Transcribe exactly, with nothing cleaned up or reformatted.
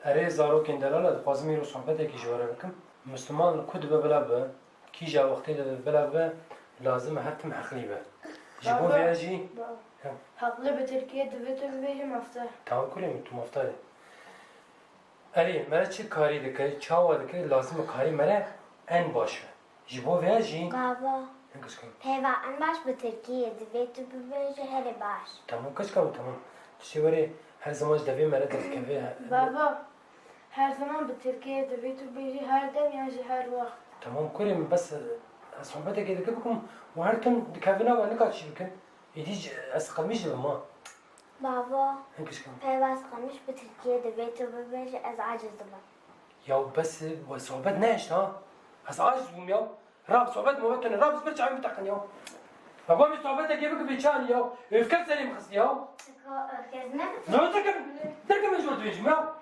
Erê zarokên delal, ez dixwazim îro sohbetekî ji we re bikim. Misliman li ku dibe bila be, kîja wextê de bila be, lazim e her tim heqlî be. Ji bo vê jî Heqli bi tirkiyê divê tu bibêjî maftar. Tamam kurê min, tu maftar î. Erê, mere çi karî dike, çawa dike, lazim e karî mere en baş be. Ji bo vê jî Baba, Hin kişka min. Peyva en baş bi tirkiyê divê tu bibêjî herê baş. Tamam kişka min, tamam. Tu şê werê her zaman ji devê mere derdikevê. Baba, her zaman bi tirkiyê divê tu bêjî her dem yan jî her wext. Tamam kurê min, bes, e, ez sohbetekê dike bikim û her tim dikevin ava, nika çi bikin? Êdî jî ez qilmîş dibim ha. Baba, Hin kişka min. Peyva ez qilmîş bi tirkiyê divê tu bibêjî, ez aciz dibim. Ya bes, we sohbet nehişt ha. Ez aciz bûm ya. Rab sohbet muhabbet tune. Rab ez bir çavê min teqin ya. Ya baba sohbetekê bike bê çanî ya. Öfke serê min xist ya. Öfke ez ne Zor derke min. Derke min ji we dibêjim ya.